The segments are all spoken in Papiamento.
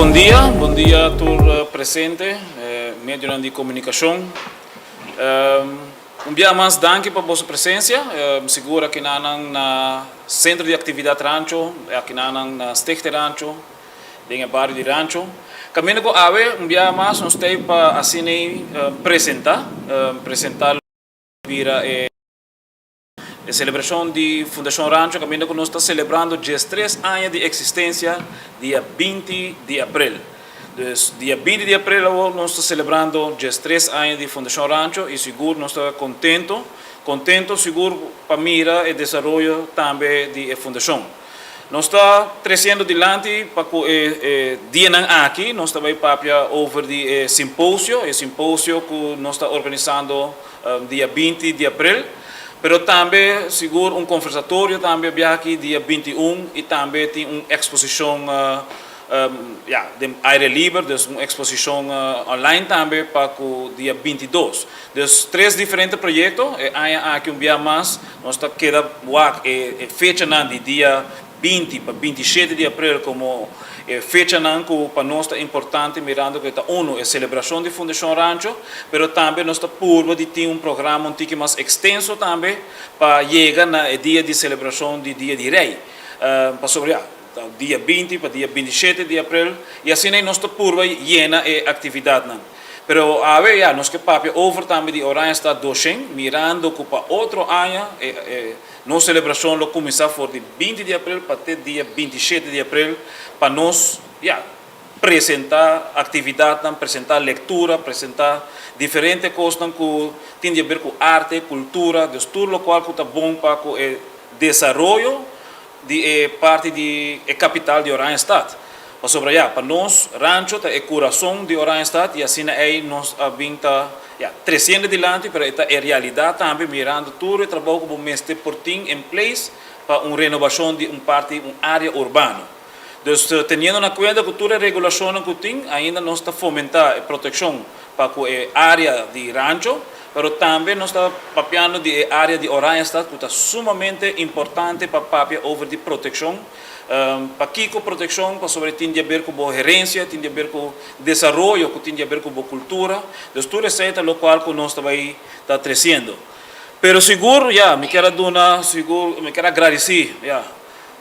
Bon dia, bon dia tur presente, medionan di komunikashon. Un bia mas danki pa boso presensia. Sigur akinanan na Sentro di Aktividat Rancho, akinanan na Stichting Rancho, den e bario di Rancho. Kaminda ku awe un bia mas nos ta pa asina presenta, presenta lo bira e selebrashon di Fundashon Rancho kaminda ku nos ta selebrando diestres aña di eksistensia dia 20 di aprel. Dus dia 20 di aprel awor nos ta selebrando 13 aña di Fundashon Rancho i sigur nos ta kontento, kontento sigur pa mira e desaroyo tambe di e fundashon. Nos ta tresiendo dilanti pa ku e dianan aki nos ta bai papia over di e simposio, e simposio ku nos ta organisando dia 20 di aprel, pero tambe sigur un konversatorio tambe biaha aki dia 21 i tambe tin un eksposishon, ya, den aire liber, dus un eksposishon online tambe pa ku dia 22. Dus tres diferente proyekto e aña aki. Un bia mas nos ta keda wak e fechanan di dia 20 pa 27 di aprel komo e fechanan ku pa nos ta importante, mirando ku ta uno e selebrashon di Fundashon Rancho, pero tambe nos ta purba di tin un programa un tiki mas ekstenso tambe pa yega na e dia di selebrashon di Dia di Rei. Pasobra ya, dia 20 pa dia 27 di aprel i asina nos ta purba yena e aktividatnan. Pero awe ya, nos ke papia over tambe di Oranjestad 200, mirando ku pa otro aña nos selebrashon lo kuminsá for di 20 di aprel pa te dia 27 di aprel pa nos, ya, presentá aktividatnan, presentá lektura, presentá diferente kosnan ku tin di haber ku arte, kultura, dus tur lokual ku ta bon pa ku e desaroyo di e parti di e kapital di Oranjestad. Pasobra ya, pa nos Rancho ta e kurason di Oranjestad i asina ei nos a bin ta, ya, tresiendo dilanti, pero e ta e realidat tambe mirando tur e trabou ku bo mester por tin en place pa un renobashon di un parti, un área urbano. Dus teniendo na kuenta ku tur e regulashonnan ku tin, ainda nos ta fomentá e protekshon pa ku e área di Rancho, pero tambe nos ta papiando di e área di Oranjestad ku ta sumamente importante pa papia over di protekshon. Pakiko protekshon? Pasobra tin di haber ku bo herensia, tin di haber ku desaroyo, ku tin di haber ku bo kultura. Dus tur esei ta lokual ku nos ta bai ta tresiendo. Pero sigur, ya, mi kier a duna, sigur mi kier a gradisí, ya,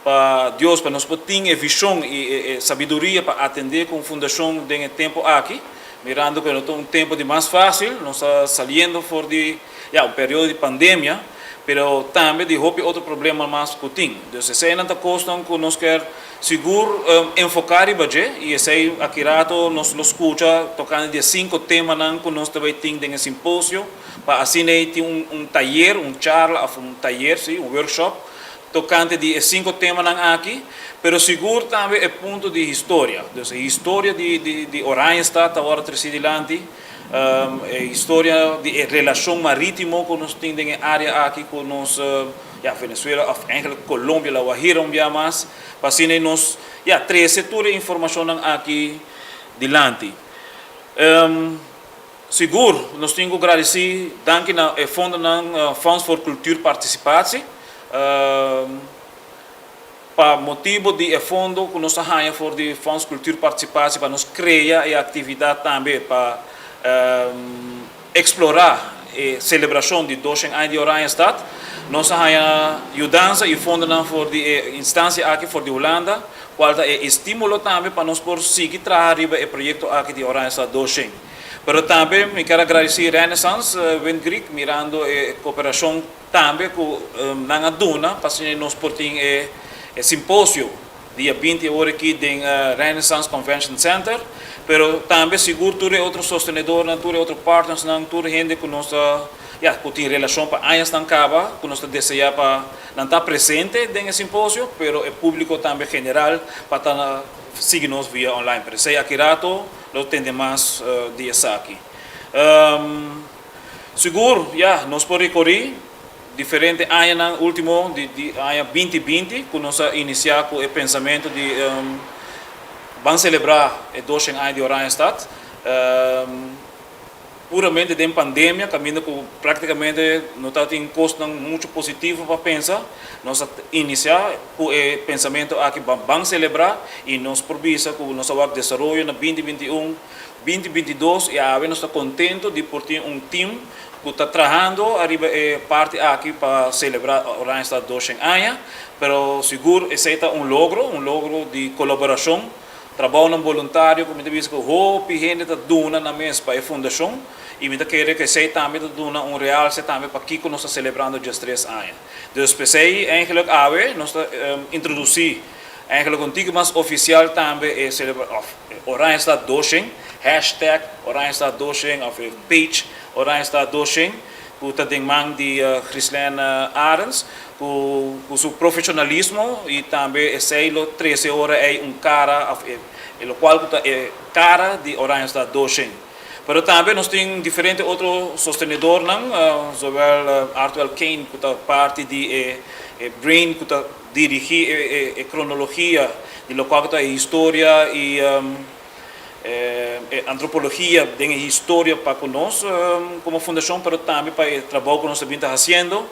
pa Dios pa nos por tin e vishon i e sabiduria pa atendé ku un fundashon den e tempu aki, mirando ku no ta un tempu di mas fásil, nos ta saliendo for di, ya, un periodo di pandemia, pero tambe di hopi otro problema mas ku tin. Dus eseinan ta kosnan ku nos kier sigur enfoká riba dje i esei aki rato nos lo skucha tokante di e sinku temanan ku nos ta bai tin den e simposio pa asina ei tin un tayer, un charla òf un tayer, si, un workshop tokante di e sinku temanan aki, pero sigur tambe e punto di historia. Dus e historia di Oranjestad ta wòrdu tresí dilanti, e historia di e relashon marítimo ku nos tin den e área aki ku nos, ya, Venezuela òf eigenlijk Colombia, La Guajira un bia mas, pa asina nos, ya, trese tur e informashonnan aki dilanti. Sigur nos tin ku gradisí danki na e fondonan Fonds voor Cultuurparticipatie pa motibu di e fondo ku nos a haña for di Fonds Cultuurparticipatie pa nos krea e aktividat tambe pa eksplorá e selebrashon di 200 aña di Oranjestad. Nos a haña yudansa i fondonan for di e instansia aki for di Hulanda, kual ta e estímulo tambe pa nos por sigui traha riba e proyekto aki di Oranjestad 200. Pero tambe mi kier a gradisí Renaissance Windgreek mirando e koperashon tambe ku nan a duna pa asina nos por tin e simposio dia 20 ora aki den Renaissance Convention Center. Pero tambe sigur tur e otro sostenedornan, tur e otro partnersnan, tur hende ku nos ta, ya, ku tin relashon pa añasnan kaba, ku nos ta deseá pa nan ta presente den e simposio, pero e públiko tambe general pa ta sigui nos via online. Pero esei aki rato lo tende mas di esaki. Sigur, ya, nos por rekorí diferente añanan último di aña 2020 ku nos a inisiá ku e pensamentu di ban selebrá e 200 aña di Oranjestad. Puramente den pandemia, kaminda ku praktikamente no tabatin kosnan muchu positivo pa pensa, nos a inisiá ku e pensamentu aki pa ban selebrá i nos por bisa ku nos a wak desaroyo na 2021, 2022 i awe nos ta kontentu di por tin un tim ku ta trahando ariba e parti aki pa selebrá Oranjestad 200 aña. Pero sigur esei ta un logro, un logro di kolaborashon. Trabounan boluntario ku mi ta bisa ku hopi hende ta duna nan mes pa e fundashon i mi ta kere ku esei tambe ta duna un realse tambe pa kiko nos ta selebrando 13 aña. Dus p'esei eigenlijk awe nos ta introdusí eigenlijk un tiki mas ofisial tambe e selebra òf Oranjestad 200, hashtag Oranjestad 200 òf e page Oranjestad 200 ku ta den man di Ghislaine Arends. Ku ku su profeshonalismo i tambe esei lo trese ora ei un kara òf e e lokual ku ta e kara di Oranjestad 200. Pero tambe nos tin diferente otro sostenedornan, zowel Artwell Kane ku ta parti di e e brain ku ta dirigí e e e kronologia di lokual ku ta e historia i e antropologia den e historia pa ku nos komo fundashon pero tambe pa e trabou ku nos ta bin ta hasiendo.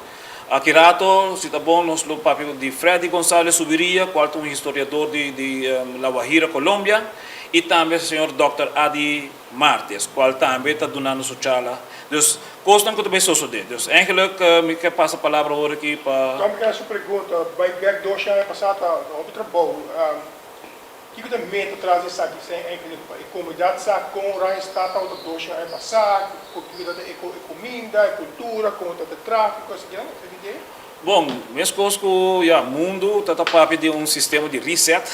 Aki rato, si ta bon, nos lo papia di Freddy Gonzalez Zubiria, cual ta un historiador di di La Guajira, Colombia, y tambe señor Dòkter Adi Martes, cual tambe ta dunando su charla. Dus, cosnan cu ta bay sosode. Dus, eigenlijk mi ke pasa palabra awor aki pa. Tom, mi ke haci un pregunta. Bay bek 2 aña pasa ta hopi trabou. Kiko ta meta tras di esaki? Esei eigenlijk pa e komunidat sa kon Oranjestad tabata 200 aña pasá, kiko ta e kuminda, e kultura, kon ta e tráfiko, esaki nan, esaki idea? Bon, meskos ku ya mundu ta ta papia di un sistema di reset,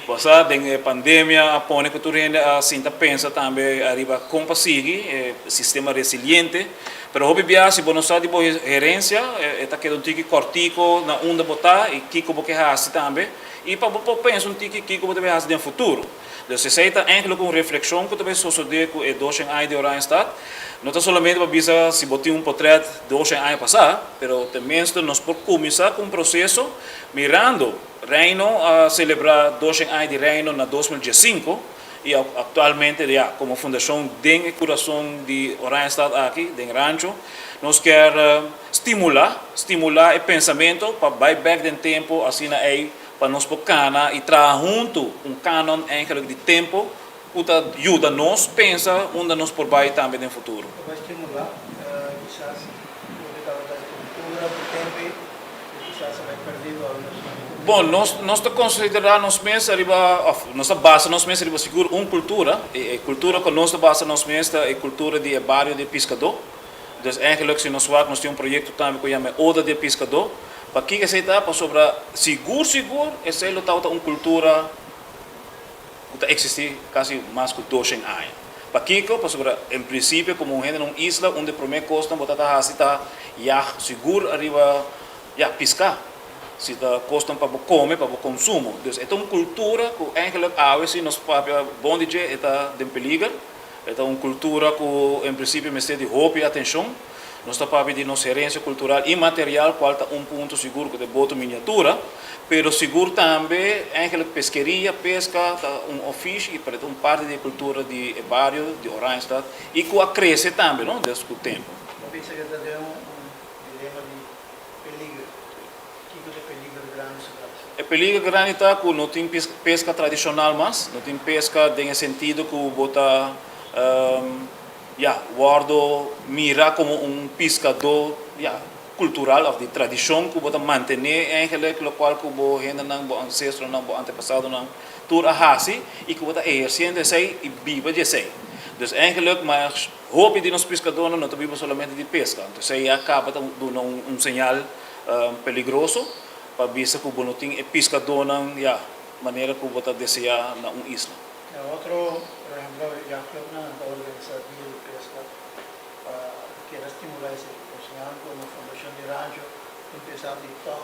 bo sa den e pandemia a pone ku tur hende a sinta pensa tambe ariba kon pa sigui e sistema resiliente, pero hopi bia si bo no sa di bo herensia e ta keda un tiki kòrtiko na unda bo ta i kiko bo ke hasi tambe. I pa bo por pensa un tiki kiko bo ta bay hasi den futuro. Dus esei ta enkele ku un reflekshon ku ta bay sosode ku e 200 aña di Oranjestad. No ta solamente pa bisa si bo tin un potret 200 aña pasá, pero tenminste nos por kuminsá ku un proseso mirando Reino a selebrá 200 aña di Reino na 2015 i aktualmente ya komo fundashon den e kurason di Oranjestad aki den Rancho nos kier Stimulá, stimulá e pensamentu pa bai bèk den tempu asina ei pa nos por kana i traha huntu un kanon eigenlijk di tempu ku ta yuda nos pensa unda nos por bai tambe den futuro. Pa bai stimulá, kisas loke tabata e kultura di tempu ei ku kisas a bai pèrdí awe nos no tin. Bon, nos nos ta konsiderá nos mes ariba òf nos ta basa nos mes riba sigur un kultura i e kultura ku nos ta basa nos mes ta e kultura di e bario di e piskadó. Dus eigenlijk si nos wak nos tin un proyecto tambe cu yama e Oda di e Piscadó. Pakico esey ta? Pasobra sigur sigur esey lo tabata un cultura cu ta existi casi mas cu 200 aña. Pakico? Pasobra en principio como un hende na un isla un di e prome cosnan bo ta ta haci ta yag sigur ariba ya pisca. Si ta cosnan pa bo come, pa bo consumo. Dus e ta un cultura cu eigenlijk awe si nos papia bon di dje e ta den peliger. E ta un kultura ku en prinsipio mester di hopi atenshon. Nos ta papia di nos herensia kultural inmaterial kual ta un punto sigur ku ta e boto miniatura, pero sigur tambe eigenlijk peskeria, peska ta un ofishi i pero e ta un parti di e kultura di e bario di Oranjestad i ku a krese tambe no des ku tempu. Bo bisa ku ta den un dilema di peliger. Kiko ta e peliger grandi su tras? E peliger grandi ta ku no tin peska tradishonal mas, no tin peska den e sentido ku bo ta ya wòrdu mira komo un piskadó ya kultural òf di tradishon ku bo ta mantené eigenlik lokual ku bo hendenan, bo ansestronan, bo antepasadonan tur a hasi i ku bo ta ehersiendo esei i biba di esei. Dus eigenlik mas hopi di nos piskadónan no ta biba solamente di peska, anto esei ya kaba ta duna un señal peligroso. Pa bisa ku bo no tin e piskadónan, ya, manera ku bo ta deseá na un isla. E otro, por ehemplo, yachtclubnan ta organisá dia di peska pa keda stimulá esei. Personal komo Fundashon di Rancho ta empesá di tòg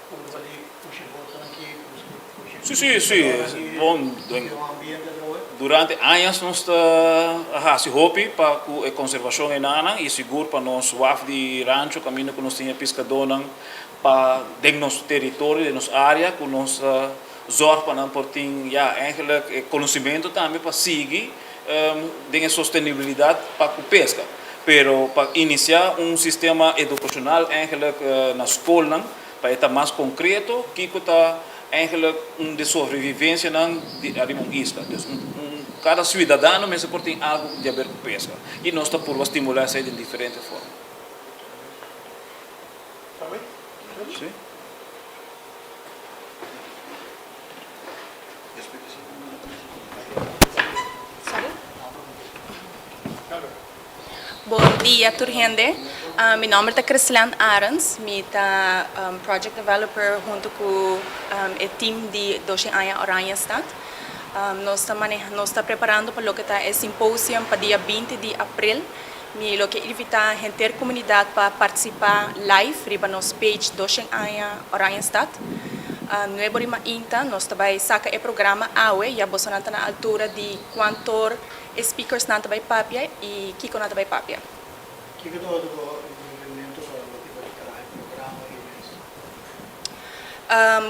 purba di pusha botonan aki, pusha Sí, sí, sí. piskadónan aki, Bon, den un ambiente atrobe. Durante añas nos ta hasi hopi pa ku e konservashon enanan i sigur pa nos waf di rancho kaminda ku nos tin e piskadónan pa den nos teritorio, den nos área ku nos ta zòrg pa nan por tin ya eigenlijk e konosementu tambe pa sigui den e sostenibilidad pa cu pesca. Pero pa inicia un sistema educacional eigenlijk na scolnan pa e ta mas concreto kico ta eigenlijk un di sobrevivencianan di ariba un isla. Dus un un cada ciudadano mester por tin algo di haber cu pesca y nos ta purba stimula esey den diferente forma. Si. Bon dia tur hende. Mi nomber ta Chrislene Arends. Mi ta project developer hunto cu e team di Doce Aña Oranjestad. Nos ta maneha, nos ta preparando pa loke ta e symposium pa dia 20 di april. Mi lo ke invita henter comunidad pa participa live riba nos page Doce Aña Oranjestad. Nuebo di mainta nos ta bay saca e programa awe, ya bosonan ta na altura di cuantor E speakersnan ta bai papia y kico nan ta bai papia? Kico ta otro bo envolvimento pa loke ta traha e programa y mes?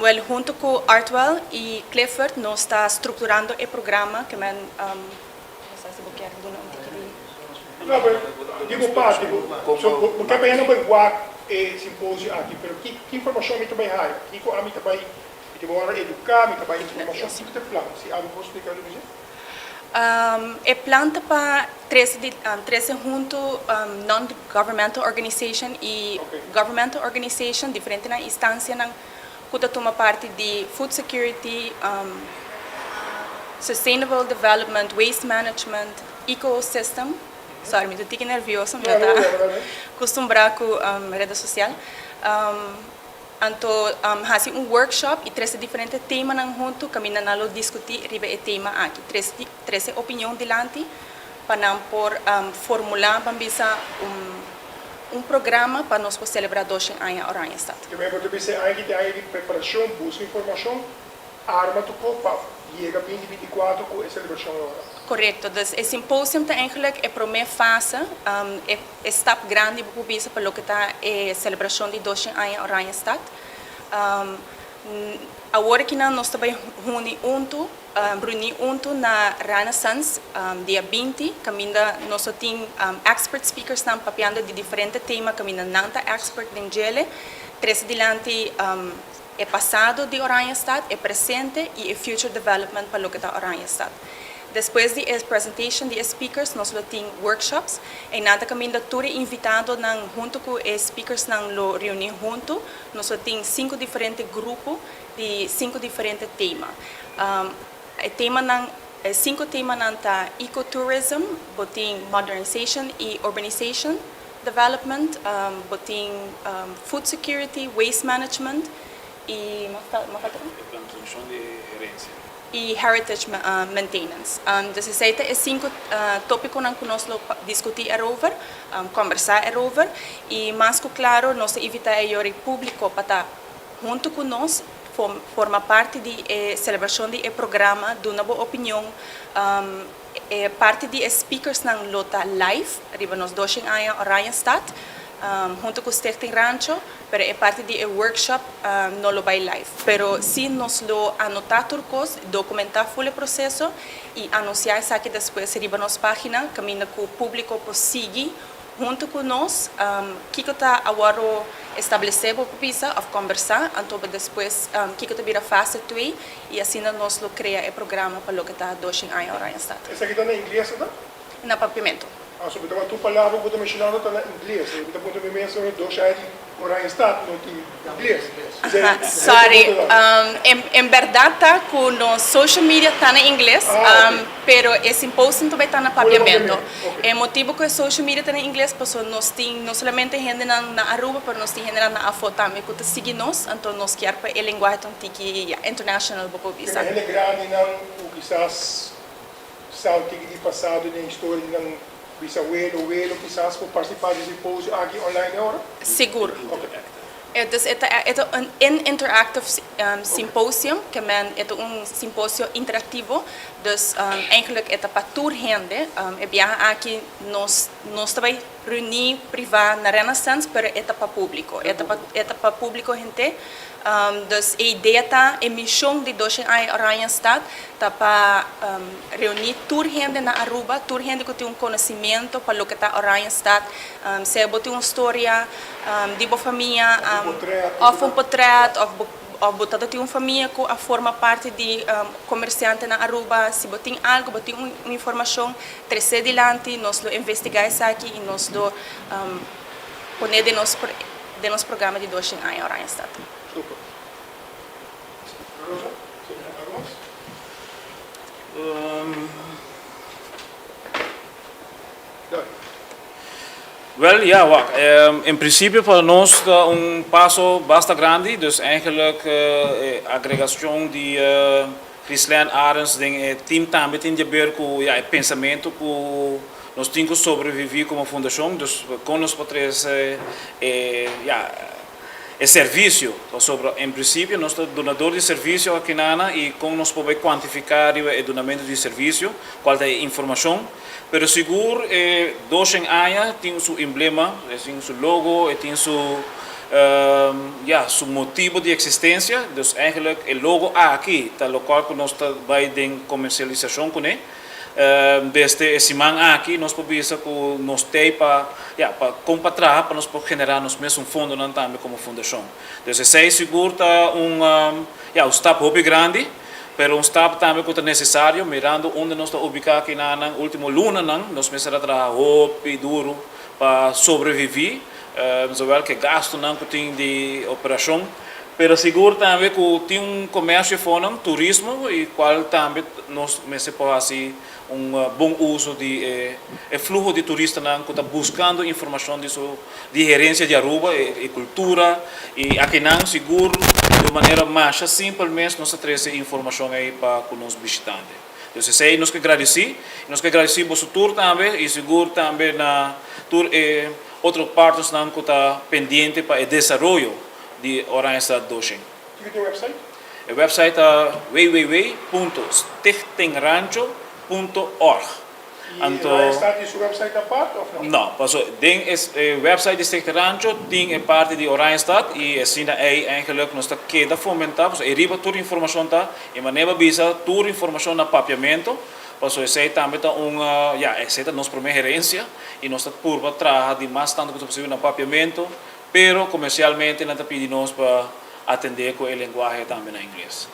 Wel, hunto cu Artwell y Clifford nos ta structurando e programa ke men, no sa si bo kier duna un tiki di. No, pero di bo parti, bo, so bo, bo ke pa hende bai wak e simposio aki, pero ki, ki informacion mi ta bai haya? Kico ami ta bai, mi ta bai wòrdu educa, mi ta bai informacion, kico ta e plan? Si abo por splica algo di esei? E plan ta pa trese di trese huntu non-governmental organization y governmental organization, diferentenan instancianan cu ta tuma parti di food security, sustainable development, waste management, ecosystem, sorry mi ta tiki nervioso mi no ta custumbra cu rede social. Anto hasi un workshop y trece diferente temanan hunto caminda nan lo discuti riba e tema aki. Trece trece opinion dilanti pa nan por formula ban bisa un un programa pa nos por celebra doshen aña Oranjestad. Te mei bo ta bisa e aña aki ta e aña di preparacion, busca informacion, arma tu kop pa yega 2024 cu e celebracion ora. Correcto, dus e symposium ta eigenlijk e prome fase, e E stap grandi bo por bisa pa loke ta e selebrashon di doshen aña Oranjestad. Awor akinan nos ta bai huni huntu, reuní huntu na Renaissance dia 20 kaminda nos lo tin expert speakersnan papiando di diferente tema kaminda nan ta expert den djele, trese dilanti e pasado di Oranjestad, e presente y e future development pa loke ta Oranjestad. Despues di e presentation di e speakers nos lo tin workshops. Einan ta caminda tur e invitadonan hunto cu e speakersnan lo reuni hunto. Nos lo tin cinco diferente grupo di cinco diferente tema. E temanan, e cinco temanan ta ecotourism, bo tin modernization y urbanization development, bo tin food security, waste management y ma falta un? E plantacion di herencia. Y heritage maintenance. Dus esey ta e cinco topiconan cu nos lo discuti erover, combersa erover y mas cu claro nos ta invita e yori publico pa ta hunto cu nos, forma parti di e celebracion di e programa, duna bo opinion. E parti di e speakersnan lo ta live riba nos doshen aña Oranjestad hunto cu Stichting Rancho, pero e parti di e workshop no lo bay live. Pero si nos lo anota tur cos, documenta full e proceso y anuncia esaki despues riba nos pagina caminda cu publico por sigui Huntu ku nos, kiko ta awor establesé bo por bisa òf kòmbersá, anto bo despues kiko ta bira fase tui i asina nos lo krea e programa pa loke ta doshin aña Oranjestad. Esaki ta na ingles ta? Na papiamentu. Ah, so bo ta tur palabra ku bo ta menshonando ta na ingles. Mi ta puntra mi mes ora doshin aña di Oranjestad no tin ingles. Aha, sorry. En berdad ta cu nos social media ta na ingles, pero e symposium ta bay ta na papiamento. E motibo cu e social media ta na ingles pasobra nos tin no solamente hendenan na Aruba, pero nos tin hendenan na afo tambe cu ta sigui nos, anto nos kier pa e lenguahe ta un tiki, ya, international bo por bisa. Tin hende grandinan cu kisas sa un tiki di pasado den historia di nan bisawelo, welo kisas por participa di e symposium aki online ahora? Sigur. E dus e ta e ta un interactive symposium, ke men e ta un simposio interactivo, dus eigenlijk e ta pa tur hende. E biaha aki nos nos ta bai. reuni priva na Renaissance, pero e ta pa publico. E ta pa, e ta pa publico hende. Dus e idea ta, e mision di 200 aña Oranjestad ta pa reuni tur hende na Aruba, tur hende cu tin un conocimento pa loke ta Oranjestad, sea bo tin un storia di bo famia, of un potret, of bo of bo tata tin un famia cu a forma parti di comerciante na Aruba, si bo tin algo, bo tin un informacion, trece dilanti, nos lo investiga esaki y nos lo pone den nos den nos programa di 200 aña Oranjestad. Super. Rosa, algo mas? Dale. Wel, ja, wak. En principio pa nos ta un paso basta grandi, dus eigenlijk e agregacion di Ghislaine Arends den e team tambe tin di haber cu, ja, e pensamento cu nos tin cu sobrevivi como fundacion, dus con nos por trece e, ja, e servicio, pasobra en principio nos ta dunador di servicio akinana y con nos por bay cuantifica riba e dunamento di servicio, cual ta e informacion, pero sigur e 200 aña tin su emblema, e tin su logo, e tin su, ya, su motibo di existencia, dus eigenlijk e logo aki ta locual cu nos ta bay den comercialisacion cune. Desde e siman aki nos por bisa cu nos tey pa, ya, pa con pa traha pa nos por genera nos mesun fondonan tambe como fundacion. Dus esey sigur ta un, ya, un stap hopi grandi, pero un stap tambe cu ta necesario mirando unda nos ta ubica aki na nan ultimo lunanan nos mester a traha hopi duro pa sobrevivi, zowel cu e gastonan cu tin di operacion, Pero sigur tambe cu tin un comercio afonan, turismo, y cual tambe nos mester por haci un bon uso di e fluho di turistanan cu ta buscando informacion di su di herencia di Aruba, e cultura, y akinan sigur di un manera masha simpel mes nos ta trece e informacion ey pa cu nos bishitante. Dus esey nos ke gradici, y nos ke gradici boso tur tambe y sigur tambe na tur e otro partnersnan cu ta pendiente pa e desaroyo di Oranjestad Doshen. Kiko ta e website? E website ta www.stichtingrancho.org. I Oranjestad tin su website apart of no? No, paso den e website di Stichting Rancho tin e parti di Oranjestad i asina ei eigenlijk nos ta keda fomentá, paso ei riba tur informashon ta i manera bo a bisa tur informashon na papiamento, paso esei tambe ta un, ya, esei ta nos promé herensia i nos ta purba traha di mas tantu ku ta posibel na papiamento. Pero comercialmente nan ta pidi nos pa atende cu e lenguahe tambe na ingles.